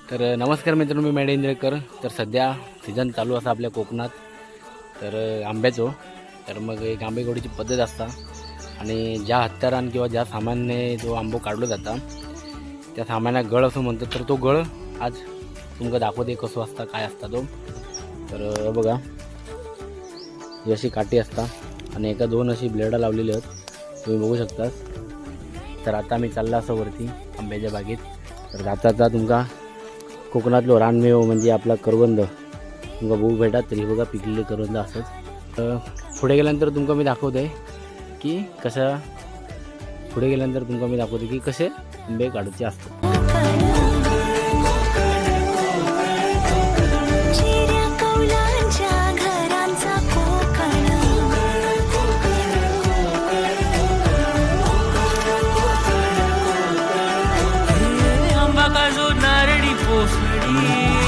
तर नमस्कार मित्रांनो, मी मॅडे इंद्रेकर. तर सध्या सीझन चालू असा आपल्या कोकणात, तर आंब्याचो. तर मग एक आंबे गोडीची पद्धत असता आणि ज्या हत्यारान किंवा ज्या सामानने जो आंबो काढलो जाता त्या सामानाक गळ असं म्हणतात. तर तो गळ आज तुमका दाखवते कसो असता, काय असता तो. तर बघा, ही अशी काठी असता आणि एका दोन अशी ब्लेडा लावलेली आहेत, तुम्ही बघू शकता. तर आता आम्ही चालला असं वरती आंब्याच्या बागेत. तर जाता जाता तुमका कोकणातलो रानमेव म्हणजे आपला करवंद तुमका बघू भेटात. तरी बघा, पिकलेले करवंद असत. तर पुढे गेल्यानंतर तुमका मी दाखवतोय की कसं, पुढे गेल्यानंतर तुमका मी दाखवतो की कसे आंबे काढूचे असतात. चिऱ्या कौलांच्या घरांचा कोकण. आंबा काजू नारळी पोफळी.